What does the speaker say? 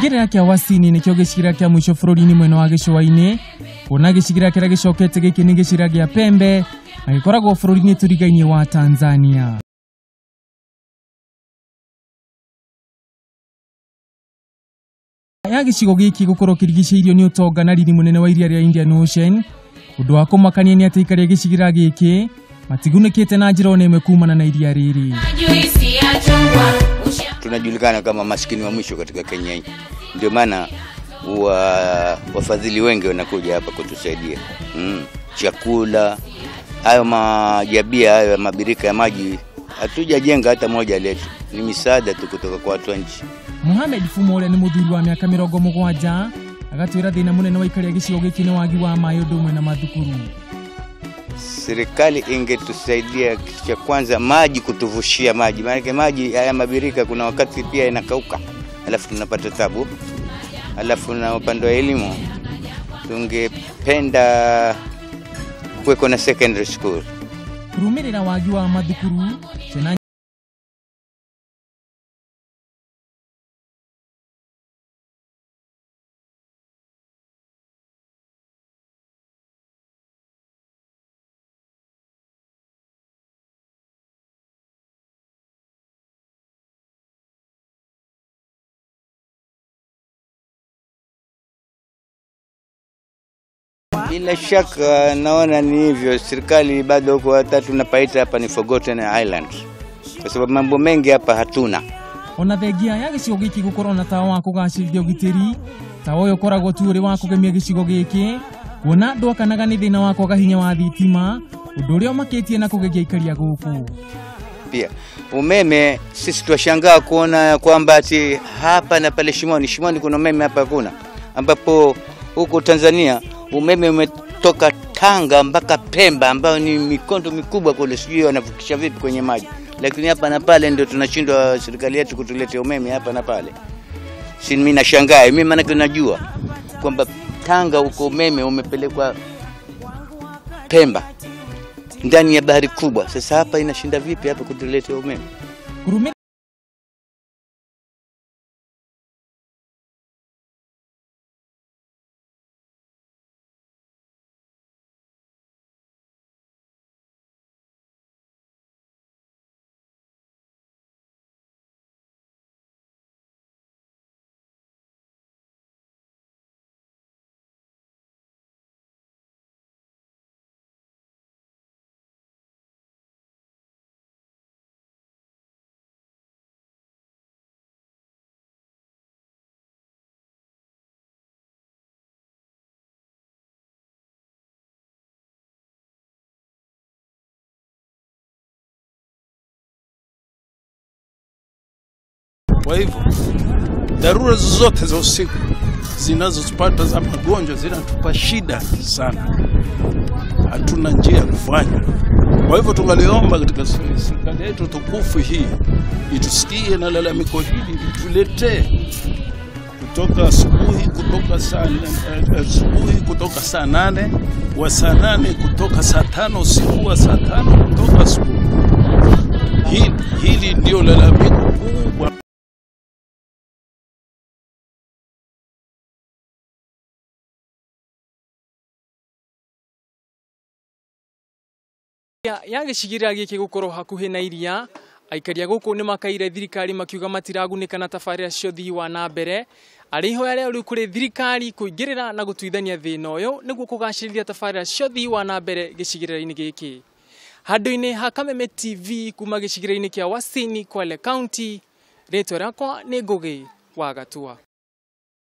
Gĩcigĩrĩra kĩa Wasini nĩkĩo gĩcigĩrĩra kĩa mũico bũrũri-inĩ mwena wa gĩcũa-inĩ, kuona gĩcigĩrĩra kĩrĩa gĩcokete gĩkĩ nĩ gĩcigĩrĩra gĩa Pembe na gĩkoragwo bũrũri-inĩ tũrigainie wa Tanzania. Ya gĩcigo gĩkĩ gũkorwo kĩrigicĩirio nĩ ũtonga na riri mũnene wa iria rĩa Indian Ocean, ũndũ wa kũmakania nĩ atĩ aikari a gĩcigĩrĩra gĩkĩ matigunĩkĩte na njĩra ona ĩmwe kumana na iria rĩrĩ. Tunajulikana kama maskini wa mwisho katika Kenya hii, ndio maana wafadhili wengi wanakuja hapa kutusaidia. Chakula, hayo majabia, hayo mabirika ya maji hatujajenga hata moja letu, ni misaada tu kutoka kwa watu wa nchi. Mohamed Fumo ũrĩa nĩ mũthuri wa mĩaka 70 agatwĩra thĩna mũnene wa aikari a gĩcigo gĩkĩ nĩ wagi wa maĩ ũndũ ũmwe na mathukuru. Serikali ingetusaidia kitu cha kwanza maji, kutuvushia maji, maana maji haya mabirika kuna wakati pia inakauka, alafu tunapata tabu. Alafu na upande wa elimu tungependa kuweko na secondary school. Kurumirira wagi wa mathukuru ciana Bila shaka naona ni hivyo, serikali bado huko hata tunapaita hapa ni Forgotten Island, kwa sababu mambo mengi hapa hatuna. Ona thengia ya gĩcigo gĩkĩ gũkorwo na tawa wa kũgacĩrithia ũgitĩri, tawa ũyũ ũkoragwo tu ũrĩ wa kũgemia gĩcigo gĩkĩ, kuona ndwakanaga nĩ thĩna wa kwaga hinya wa thitima, ũndũ ũrĩa ũmakĩtie na kũgegia aikari a gũkũ. Pia umeme, sisi twashangaa kuona kwamba ati hapa na pale Shimoni, Shimoni kuna umeme, hapa hakuna, ambapo huko Tanzania umeme umetoka Tanga mpaka Pemba, ambayo ni mikondo mikubwa kule, sijui wanavukisha vipi kwenye maji, lakini hapa na pale ndio tunashindwa serikali yetu kutuletea umeme hapa na pale. Si mimi nashangaa, mimi maana najua kwamba Tanga huko umeme umepelekwa Pemba ndani ya bahari kubwa, sasa hapa inashinda vipi hapa kutuletea umeme? Kwa hivyo dharura zote za usiku zinazotupata za magonjwa zinatupa shida sana, hatuna njia ya kufanya. Kwa hivyo tungaliomba katika serikali yetu tukufu hii itusikie na lalamiko hili, ituletee kutoka asubuhi, kutoka saa asubuhi, kutoka saa 8 wa saa 8, kutoka saa 5 usiku wa saa 5, kutoka asubuhi. Hili ndio lalamiko kubwa. Ya gĩcigĩrĩra gĩkĩ gũkorwo hakuhĩ na iria, aikari a gũkũ nĩ makaire thirikari makiuga matiragunĩka na tabarĩra cia ũthii wa na mbere, arĩ ihoya rĩao rĩu kũrĩ thirikari kũingĩrĩra na gũtuithania thĩna ũyũ nĩguo kũgacĩrithia tabarĩra cia ũthii wa na mbere gĩcigĩrĩra-inĩ gĩkĩ. Handũ-inĩ ha Kameme TV kuma gĩcigĩrĩra-inĩ kĩa Wasini, Kwale County, rĩtwa rĩakwa nĩ Ngũgĩ wa Gatua.